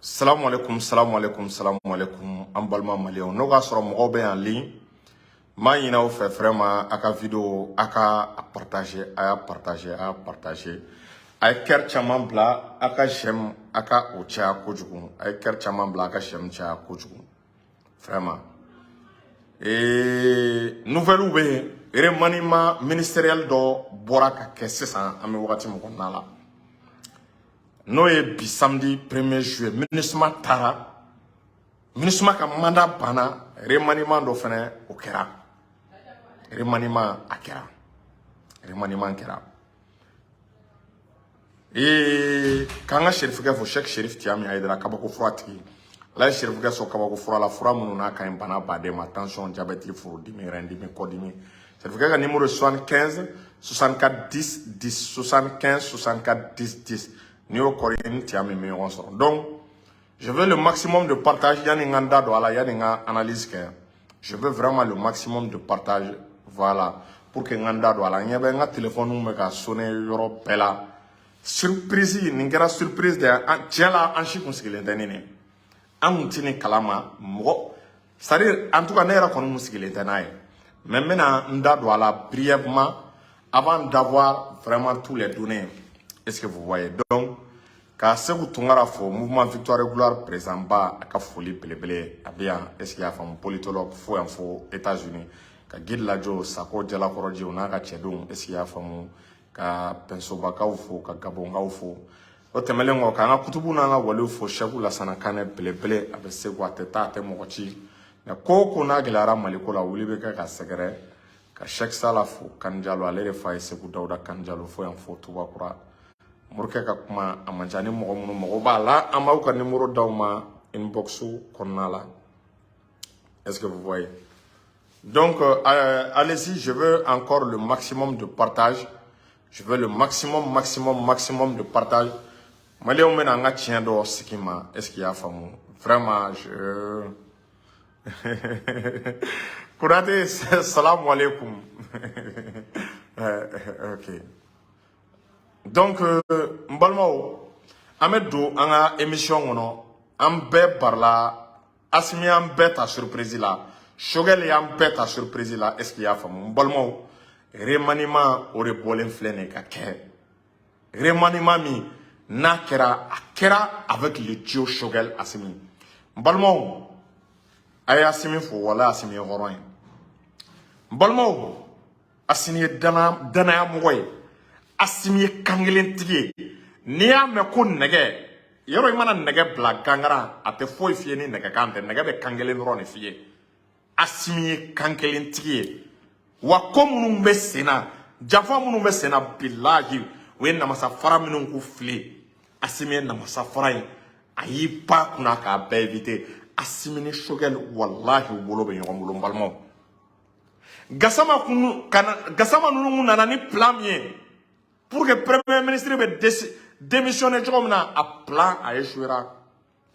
Salamu alaikum, salamu alaikum, salamu alaikum. An balima maliyɛnw, n'o k'a sɔrɔ mɔgɔw bɛ yan ligne, n b'a ɲini aw fɛ vraiment, a ka vidéo, a ka a partager, a y'a partager, a y'a partager. A ye cœur caman bila, a ka j'aime, a ka o caya kojugu. A ye cœur caman bila, a ka j'aime caya kojugu. Vraiment. Et nouvelle bɛ yen, remaniement ministériel dɔ bɔra ka kɛ sisan, an bɛ wagati min kɔnɔna la. N'o ye bi samedi 1er juillet, MINUSMA taara, MINUSMA ka mandat banna, remaniement dɔ fɛnɛ o kɛra. Remaniement a kɛra. Remaniement kɛra. Ee, k'an ka Serifikɛ fo, Cheikh Cherif Tiami Hayidara, kabako fura tigi. Ala ye Serifikɛ sɔn kabako fura la, fura minnu n'a ka ɲi bana baden ma: tension, diabète, furudimi, rein-dimi, kɔdimi. Serifikɛ ka numéro 75 64 10 10, 75 64 10 10. N'i y'o kɔri, ni Tiami bɛ ɲɔgɔn sɔrɔ. Donc, je veux le maximum de partage yanni n ka n da don a la, yanni n ka analyse kɛ. Je veux vraiment le maximum de partage, voilà, pour que n ka n da don a la. N ɲɛ bɛ n ka téléphone bɛ ka sonner yɔrɔ bɛɛ la. Surprise, nin kɛra surprise de ye. Tiɲɛ la, an si kun sigilen tɛ ni nin ye. An kun ti nin kalama mɔgɔ, c'est à dire, en tout cas, ne yɛrɛ kɔni kun sigilen tɛ n'a ye. Mais n bɛna n da don a la brièvement avant d'avoir vraiment tous les données. Est-ce que vous voyez? Donc, ka Segu Tunkara fo, mouvement Victoire et Gloire président ba, a ka foli belebele a bɛ yan. Est-ce que y'a faamu? Politologue fo yan fo États-Unis, ka Gidi Lajo Sako Jalakɔrɔji, o n'a ka cɛdenw. Est-ce que y'a faamu? Ka Pɛnsobakaw fo, ka Gabonkaw fo. O tɛmɛnen kɔ, k'an ka kutubu n'an ka waliw fo, Sɛku Lasana Kanɛ belebele, a bɛ Segu, a tɛ taa, a tɛ mɔgɔ ci. Nka ko o ko n'a gɛlɛyara Maliko la, wuli bɛ kɛ ka sɛgɛrɛ. Ka Sɛki Sala fo, Kanijalo, ale de fa ye Segu Dawuda Kanijalo, fo yan fo Tubakura. Morikɛ ka kuma a man ca ni mɔgɔ minnu mago b'a la, an b'aw ka numéro d'aw ma inbox kɔnɔna la. Est-ce que vous voyez? Donc allez-y, je veux encore le maximum de partage. Je veux le maximum, maximum, maximum de partage. Maliyɛnw bɛna an ka tiɲɛ dɔ sigi ma. Est-ce qu'il y'a faamu? Vraiment, je Konate, salam alaikum. Ok, donc n balimaw, an bɛ don an ka émission kɔnɔ. An bɛɛ barila, Asimi y'an bɛɛ ta surprise la, Choguel y'an bɛɛ ta surprise la. Est ce qu'il y'a faamu? N balimaw, remaniement o de bɔlen filɛ nin ye ka kɛ. Remaniement min n'a kɛra, a kɛra avec le duo Choguel Asimi. N balimaw, a ye Asimi fo, wala Asimi ye hɔrɔn ye. N balimaw, Asimi ye danaya mɔgɔ ye, Asimi ye kankelentigi ye. N'i y'a mɛn ko nɛgɛ yɔrɔ, i mana nɛgɛ bila gangara, a tɛ foyi f'i ye ni nɛgɛkan tɛ. Nɛgɛ bɛ kan kelen dɔrɔn de f'i ye. Asimi ye kan kelentigi ye. Wa ko minnu bɛ sen na, janfa minnu bɛ sen na, bilahi, u ye namasa fara minnu k'u fili, Asimi ye namasa fara in, a y'i ba kunna k'a bɛɛ éviter. Asimi ni Choguel, walahi, u bolo bɛ ɲɔgɔn bolo. N balimaw, Gasama kun kana, Gasama ninnu kun nana ni plan min ye pour que premier ministre bɛ démissionner cogo min na, a plan a échouera.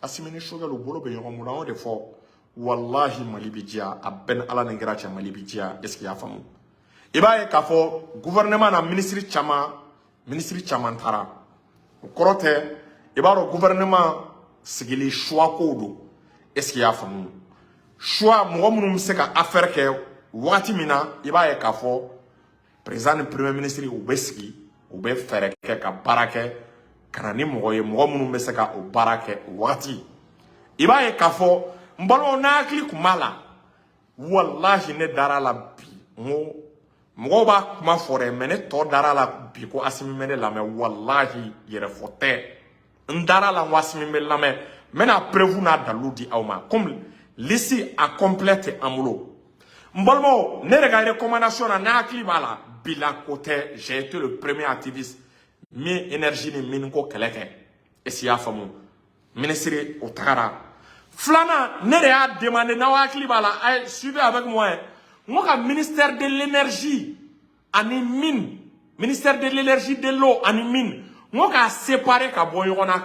Asimi ni Choguel, u bolo bɛ ɲɔgɔn bolo. An y'o de fɔ, walahi, Mali bi diya. A bɛɛ ni Ala ni kɛra cɛ, Mali bi diya. Est ce que i y'a faamu? I b'a ye k'a fɔ gouvernement na, ministre caman, ministre caman taara. O kɔrɔ tɛ, i b'a dɔn, gouvernement sigili choix kow don. Est ce que i y'a faamu? Choix, mɔgɔ minnu bɛ se ka affaire kɛ wagati min na, i b'a ye k'a fɔ président ni premier ministre, u bɛ sigi, u bɛ fɛɛrɛ kɛ ka baara kɛ ka na ni mɔgɔ ye, mɔgɔ minnu bɛ se ka o baara kɛ o wagati. I b'a ye k'a fɔ, n balimaw, n'a hakili tun b'a la, walahi, ne dara la bi. N ko mɔgɔw b'a kuma fɔ dɛ, mɛ ne tɔ dara la bi ko Asimi bɛ ne lamɛn. Walahi, yɛrɛfɔ tɛ, n dara la n ko Asimi bɛ lamɛn. N bɛna preuve n'a dalilu di aw ma. Comme liste a complet tɛ an bolo, n balimaw, ne yɛrɛ ka recommandation na, n'a hakili b'a la, bila ko tɛ, j'ai été le premier activiste min énergie ni mine ko kɛlɛ kɛ. Est ce que i y'a faamu? Ministre o tagara filanan, ne de y'a demandé. N'aw hakili b'a la, a ye suivez avec moi. N ko ka ministère de l'énergie ani mine, ministère de l'énergie, de l'eau ani mine, n ko k'a séparer ka bɔ ɲɔgɔn na,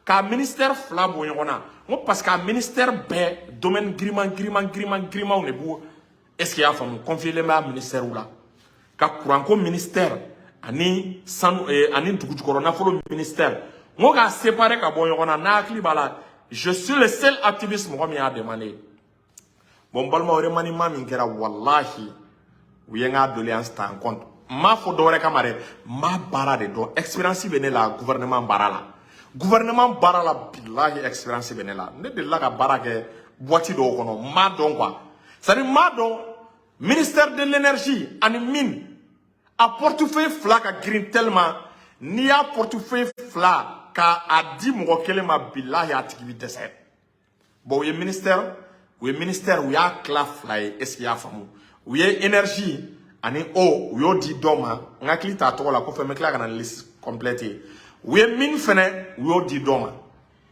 ka ministère fila bɔ ɲɔgɔn na. N ko parce que a ministère bɛɛ domaine giriman giriman giriman girimanw de b'u. Est ce que i y'a faamu? Confier bɛ a ministère la, ka courant ko ministère ani sanu ani dugujukɔrɔ nafolo ministère, N ko k'a séparer ka bɔ ɲɔgɔn na. N'a hakili b'a la, je suis le seul activiste mɔgɔ min y'a demandé. Bon, n balimaw, remaniement min kɛra, walahi, u ye n ka doléance ta en compte. N m'a fɔ dɔwɛrɛ kama dɛ, n b'a baara de dɔn. Expérience bɛ ne la gouvernement baara la, gouvernement baara la. Bilahi, expérience bɛ ne la. Ne delila ka baara kɛ boîte dɔw kɔnɔ. N b'a dɔn quoi, c'est à dire n b'a dɔn ministère de l'Énergie ani mine, a portefeuille fila ka girin tellement, n'i y'a portefeuille fila ka a di mɔgɔ kelen ma, bilahi, a tigi bi dɛsɛ. Bon, u ye ministère, u y'a tila fila ye. Est ce que i y'a faamu? U ye énergie ani eau, u y'o di dɔ ma, n hakili t'a tɔgɔ la, kɔfɛ n bɛ tila ka na liste complète ye. U ye mine fɛnɛ, u y'o di dɔ ma.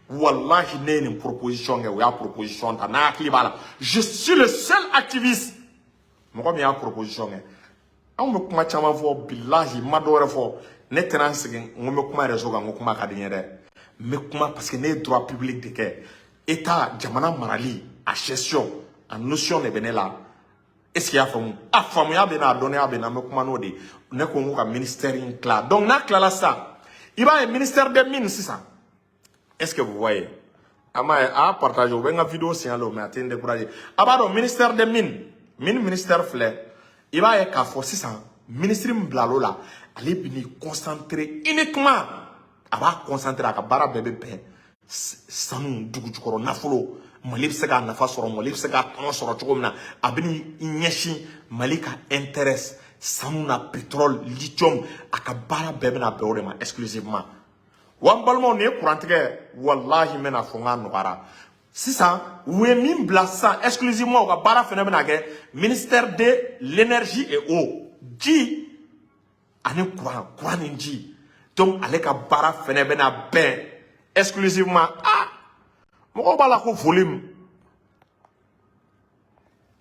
Wallahi, ne ye nin proposition kɛ, u y'a proposition ta. N'a hakili b'a la, je suis le seul activiste mɔgɔ min y'a proposition kɛ. Anw bɛ kuma caman fɔ, bilahi, n ma dɔ wɛrɛ fɔ. Ne tɛna n sigi n ko n bɛ kuma réseau kan, n ko kuma ka di n ye dɛ. N bɛ kuma parce que ne ye droit public de kɛ. État, jamana marali, a gestion, a notion de bɛ ne la. Est ce que i y'a faamu? A faamuya bɛ na, a dɔnniya bɛ na, n bɛ kuma n'o de ye. Ne ko n ko ka ministère in tila. Donc n'a tilala sisan, i b'a ye ministère des Mines sisan, est ce que vous voyez? A m'a ye, a y'a partage, u bɛ n ka vidéo signaler o, mais a tɛ n décourager. A b'a dɔn ministère des Mines, mine ministère filɛ, i b'a ye k'a fɔ sisan ministre min bilal'o la, ale bɛ n'i concentrer uniquement, a b'a concentrer, a ka baara bɛɛ bɛ bɛn sanu, dugu jukɔrɔ nafolo, Mali bɛ se k'a nafa sɔrɔ, Mali bɛ se k'a tɔnɔ sɔrɔ cogo min na. A bɛ n'i ɲɛsin Mali ka intérêt sanu na, pétrole, lithium, a ka baara bɛɛ bɛna bɛn o de ma exclusivement. Wa n balimaw, nin ye kurantigɛ, walahi, n bɛna fɔ n k'a nɔgɔyara sisan. U ye min bila sisan exclusivement, u ka baara fɛnɛ bɛna kɛ ministère de l'Énergie et Eau, ji ani courant, courant ni ji. Donc ale ka baara fɛnɛ bɛna bɛn exclusivement. Ah, mɔgɔw b'a la ko volume,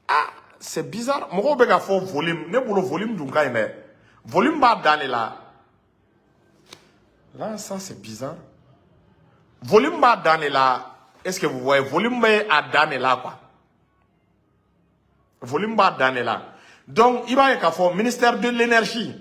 ah, c'est bizarre, mɔgɔw bɛ ka fɔ volume. Ne bolo volume dun ka ɲi dɛ, volume b'a dan de la. Là, ça c'est bizarre, volume b'a dan de la. Est-ce que vous voyez? Volume bɛ a dan de la quoi, volume b'a dan de la. Donc i b'a ye k'a fɔ ministère de l'Énergie,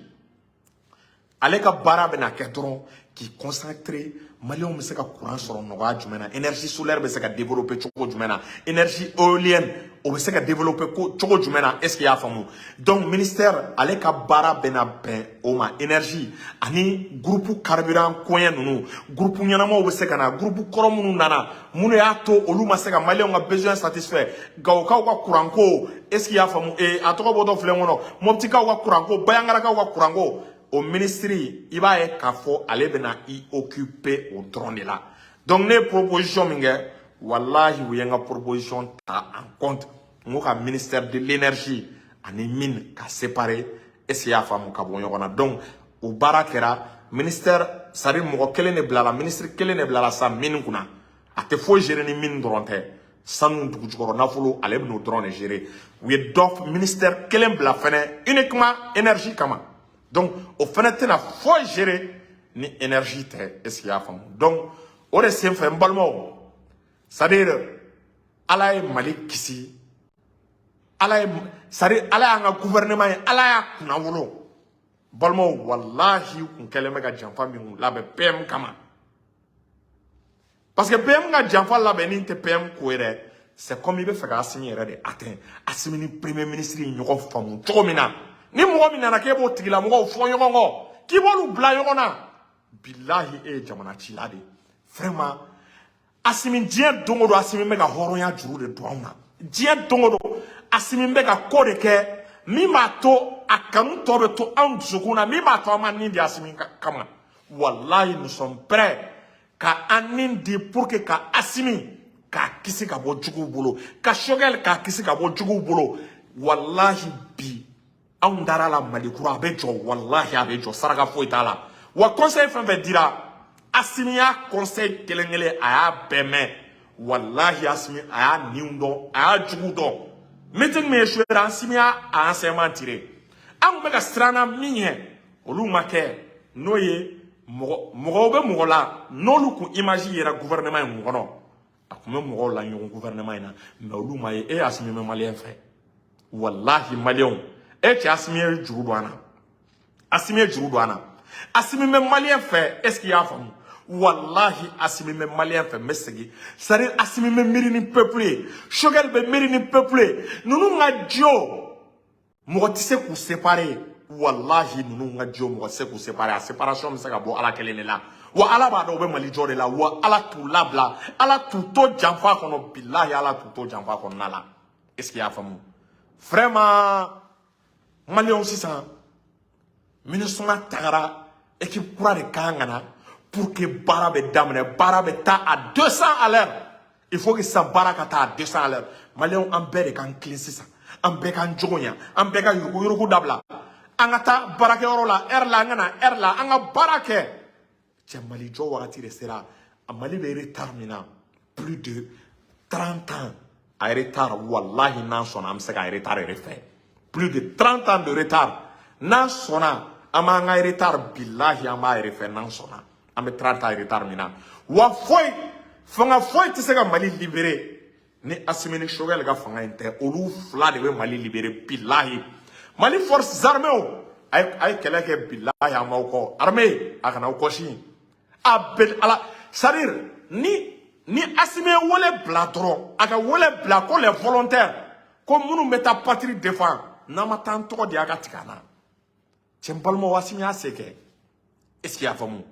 ale ka baara bɛna kɛ dɔrɔn k'i concentrer Maliyɛnw bɛ se ka courant sɔrɔ nɔgɔya jumɛn na, énergie solaire bɛ se ka développer cogo jumɛn na, énergie éolienne o bɛ se ka développer ko cogo jumɛn na. Est ce que i y'a faamu? Donc ministère, ale ka baara bɛna bɛn o ma, énergie ani groupe carburant kɔɲɛ ninnu, groupe ɲɛnamaw bɛ se ka na, groupe kɔrɔ minnu nana, minnu y'a to olu ma se ka Maliyɛnw ka besoin satisfait, Gawokaw ka courant ko, est ce que i y'a faamu? Ee, a tɔgɔ bɔtɔ filɛ n kɔnɔ, Mɔptikaw ka courant ko, Bayangarakaw ka courant ko, o ministre, i b'a ye k'a fɔ ale bɛna i occuper o dɔrɔn de la. Donc ne ye proposition min kɛ, walahi, u ye n ka proposition ta en compte. N ko ka ministère de l'Énergie ani mine ka séparer, est ce que i y'a faamu, ka bɔ ɲɔgɔn na. Donc o baara kɛra. Ministère, c'est à dire mɔgɔ kelen de bilala, ministre kelen de bilala sa mine kunna. A tɛ foyi gérer ni mine dɔrɔn tɛ, sanu, dugu jukɔrɔ nafolo, ale bɛn'o dɔrɔn de gérer. U ye dɔ ministère kelen bila fɛnɛ uniquement énergie kama. Donc o fɛnɛ tɛna foyi gérer ni énergie tɛ. Est ce que i y'a faamu? Donc o de senfɛ, n balimaw, c'est à dire Ala ye Mali kisi, Ala ye, c'est à dire Ala y'an ka gouvernement ye, Ala y'a kunna wolo. Balimaw, walahi, kun kɛlen bɛ ka janfa min labɛn PM kama, parce que PM ka janfa labɛnni tɛ PM ko ye dɛ. C'est comme i bɛ fɛ ka Asimi yɛrɛ de atteint. Asimi ni premier ministre ye ɲɔgɔn faamu cogo min na, ni mɔgɔ min nana k'e b'o tigilamɔgɔw fɔ ɲɔgɔn kɔ, k'i b'olu bila ɲɔgɔn na, bilahi, e ye jamana cila de ye. Vraiment, Asimi, diɲɛ don o don, Asimi bɛ ka hɔrɔnya juru de don anw na. Diɲɛ don o don, Asimi bɛ ka ko de kɛ min b'a to a kanu tɔ bɛ to anw dusukun na, min b'a to an ma nin di Asimi kama. Walahi, nous sommes prêts ka an nin di pour que ka Asimi k'a kisi ka bɔ juguw bolo, ka Choguel k'a kisi ka bɔ juguw bolo. Walahi, bi anw dara la, Mali kura a bɛ jɔ, walahi, a bɛ jɔ, saraka foyi t'a la. Wa conseil fɛn fɛn dira Asimi, y'a conseil kelen kelen, a y'a bɛɛ mɛn. Walahi, Asimi a y'a niw dɔn, a y'a jugu dɔn. Meeting min échoué, Asimi y'a enseignement tiré. An kun bɛ ka siran na min ɲɛ, olu ma kɛ. N'o ye mɔgɔ mɔgɔw bɛ mɔgɔ la, n'olu kun image yera gouvernement in kɔnɔ, a kun bɛ mɔgɔw la ɲɔgɔn gouvernement in na, mais olu ma ye. E Asimi bɛ Maliyɛn fɛ, walahi, Maliyɛnw. E cɛ, Asimi ye juru don an na, Asimi ye juru don an na, Asimi bɛ Maliyɛn fɛ. Est ce que i y'a faamu? Walahi, Asimi bɛ malien fɛ. N bɛ segin, c'est à dire Asimi bɛ miiri ni peuple ye, Choguel bɛ miiri ni peuple ye. Ninnu ka duo, mɔgɔ tɛ se k'u séparer. Walahi, ninnu ka duo, mɔgɔ tɛ se k'u séparer. A séparation bɛ se ka bɔ Ala kelen de la. Wa Ala b'a dɔn u bɛ Mali jɔ de la. Wa Ala t'u labila, Ala t'u to janfa kɔnɔ. Bilahi, Ala t'u to janfa kɔnɔna la. Est ce que i y'a faamu? Vraiment, malienw, sisan MINUSMA tagara, équipe kura de kan ka na pour que baara bɛ daminɛ, baara bɛ taa à 200 à l'heure. Il faut que sisan baara ka taa à 200 à l'heure. Malienw, an bɛɛ de k'an kilen sisan, an bɛɛ k'an jogo ɲa, an bɛɛ ka yuruguyurugu dabila, an ka taa baarakɛyɔrɔ la heure la, an ka na heure la, an ka baara kɛ. Cɛ, Mali jɔ wagati de sera. A Mali bɛ retard min na, plus de 30 ans a retard. Wallahi, n'an sɔnna, an bɛ se ka retard yɛrɛ fɛ. Plus de 30 ans de retard, n'an sɔnna, an b'an ka retard, bilahi, an b'a yɛrɛ fɛ. N'an sɔnna, an bɛ 30 ans retard min na. Wa foyi, fanga foyi tɛ se ka Mali libérer ni Asimi ni Choguel ka fanga in tɛ. Olu fila de bɛ Mali libérer, bilahi. Mali forces armées, a ye kɛlɛ kɛ. Bilahi, an b'aw kɔ. Armée, a kana aw kɔsi. A bɛ ala, c'est à dire ni Asimi ye wele bila dɔrɔn, a ka wele bila ko les volontaires, ko minnu bɛ taa patrie défend, n'an ma taa an tɔgɔ di, a ka tigɛ an na. Cɛ, n balimaw, Asimi y'a se kɛ. Est ce que i y'a faamu?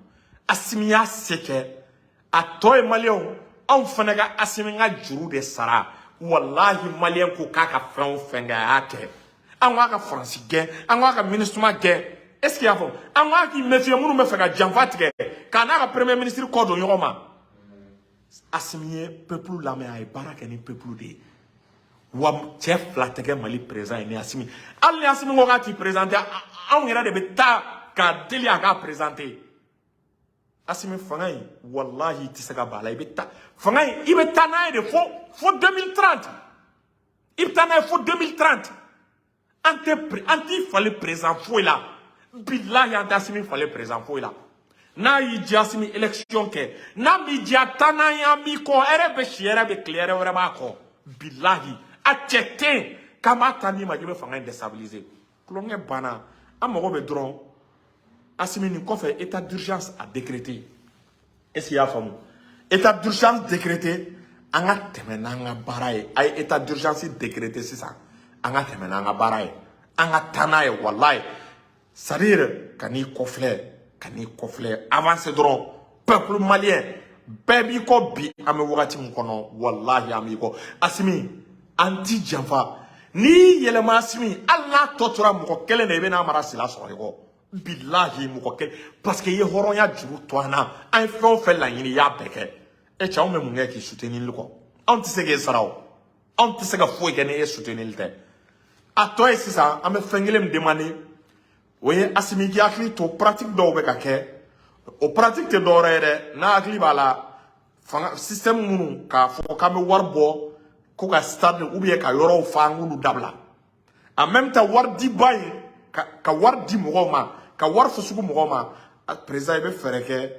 Asimi y'a se kɛ. A tɔ ye, malienw, anw fana ka Asimi ka juru de sara. Walahi, malien ko k'a ka fɛn o fɛn kɛ, a y'a kɛ. An k'a ka Faransi gɛn, an k'a ka MINUSMA gɛn. Est ce que i y'a faamu? An k'a k'i méfier minnu bɛ fɛ ka janfa tigɛ k'a n'a ka premier ministre kɔ don ɲɔgɔn ma. Asimi ye peuple lamɛn, a ye baara kɛ ni peuple de ye. Wa cɛ fila tɛ kɛ Mali président ye ni Asimi. Hali ni Asimi ko k'a t'i présenter, anw yɛrɛ de bɛ taa k'a deli a k'a présenter. Asimi, fanga in, walahi, i tɛ se ka ban a la. I bɛ taa fanga in, i bɛ taa n'a ye de fo 2030. I bɛ taa n'a ye fo 2030. An tɛ, an t'i falen président foyi la. Bilahi, an tɛ Asimi falen président foyi la. N'a y'i diya, Asimi, élection kɛ. N'a m'i diya, taa n'an ye, an b'i kɔ. Hɛrɛ bɛ si, hɛrɛ bɛ tile, hɛrɛ wɛrɛ b'a kɔ. Bilahi, a cɛ tɛ yen k'an b'a ta n'i ma k'i bɛ fanga in déstabiliser. Tulonkɛ banna. An mago bɛ dɔrɔn, Asimi, nin kɔfɛ, état d'urgence a décrété. Est ce que i y'a faamu? État d'urgence décrété, an ka tɛmɛ n'an ka baara ye. A ye état d'urgence décrété sisan, an ka tɛmɛ n'an ka baara ye, an ka taa n'a ye. Walayi, c'est à dire ka n'i kɔfilɛ, ka n'i kɔfilɛ, avancer dɔrɔn. Peuple malien bɛɛ b'i kɔ bi. An bɛ wagati min kɔnɔ, walahi, an b'i kɔ. Asimi, an t'i janfa. N'i yɛlɛma, Asimi, hali n'a tɔ tora mɔgɔ kelen de, i bɛ n'a mara sila sɔrɔ i kɔ. Bilahi, mɔgɔ kelen, parce que i ye hɔrɔnya juru to an na. An ye fɛn o fɛn laɲini, i y'a bɛɛ kɛ. E cɛ, anw bɛ mun kɛ k'i soutenir kɔ? Anw tɛ se k'e sara o, anw tɛ se ka foyi kɛ ni e soutenir tɛ. A tɔ ye sisan, an bɛ fɛn kelen min demander, o ye Asimi k'i hakili to pratique dɔw bɛ ka kɛ. O pratique tɛ dɔwɛrɛ ye dɛ, n'a hakili b'a la, fanga système minnu k'a fɔ k'an bɛ wari bɔ ko ka stade ou bien ka yɔrɔw fa, an k'olu dabila. En même temps, wari diba in, ka wari di mɔgɔw ma, ka wari fusugu mɔgɔw ma, président, i bɛ fɛɛrɛ kɛ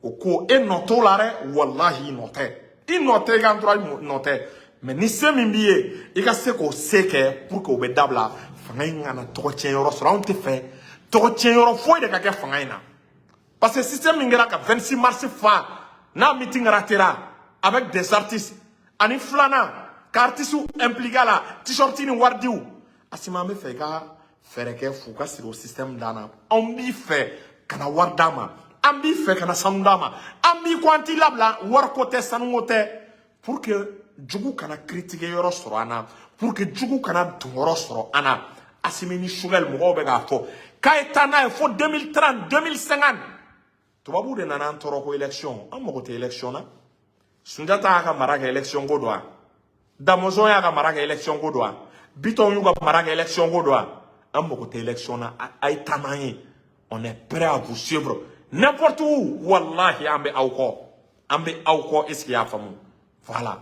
o ko. E nɔ t'o la dɛ. Walahi, i nɔ tɛ, i nɔ tɛ, i ka entourage nɔ tɛ. Mais ni se min b'i ye, i ka se k'o se kɛ pour que o bɛ dabila. Fanga in kana tɔgɔ tiɲɛ yɔrɔ sɔrɔ. Anw tɛ fɛ tɔgɔ tiɲɛ yɔrɔ foyi de ka kɛ fanga in na, parce que système min kɛra ka 26 mars fa n'a meeting ratera avec des artistes, ani filanan ka artistes impliqué a la, t-shirt ni wari diw. Asimi, an bɛ fɛ i ka fɛɛrɛ kɛ f'u ka siri o système dan na. Anw b'i fɛ ka na wari d'a ma, an b'i fɛ ka na sanu d'a ma, an b'i ko an t'i labila. Wariko tɛ, sanuko tɛ, pour que jugu kana critiquer yɔrɔ sɔrɔ an na, pour que jugu kana dun yɔrɔ sɔrɔ an na. Asimi ni Choguel, mɔgɔw bɛ k'a fɔ k'a ye taa n'a ye fo 2030, 2050. Tubabuw de nana an tɔɔrɔ ko élection. An mago tɛ élection na. Sunjata y'a ka mara kɛ élection ko don wa? Damɔzɔn y'a ka mara kɛ élection ko don wa? Bitɔn y'u ka mara kɛ élection ko don wa? An mago tɛ élection na. A ye taa n'an ye, on est prêt à vous suivre n'importe où. Wallahi, an bɛ aw kɔ, an bɛ aw kɔ. Est ce que i y'a faamu? Voilà.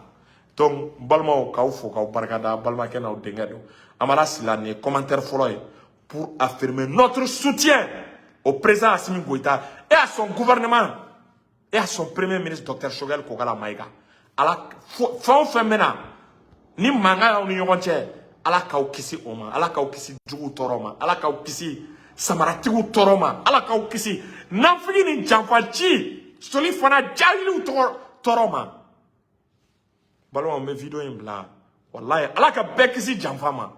Donc n balimaw, k'aw fo, k'aw barikada. Balimakɛ n'aw denkɛ don, Amara Sila. Nin ye commentaire fɔlɔ ye pour affirmer notre soutien au président Assimi Goïta et à son gouvernement et à son premier ministre, docteur Choguel Kokala Maïga. Ala, fɛn o fɛn bɛ na ni mankan y'aw ni ɲɔgɔn cɛ, Ala k'aw kisi o ma. Ala k'aw kisi juguw tɔɔrɔ ma. Ala k'aw kisi samaratigiw tɔɔrɔ ma. Ala k'aw kisi nafigi ni janfaci. Soli fana jahiliw tɔgɔ tɔɔrɔ ma. Balimaw, n bɛ vidéo in bila. Walayi, Ala ka bɛɛ kisi janfa ma.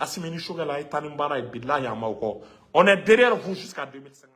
Assimi ni Choguel, a ye taa ni baara ye. Bilahi, an b'aw kɔ, on est derrière vous jusqu'à 2050.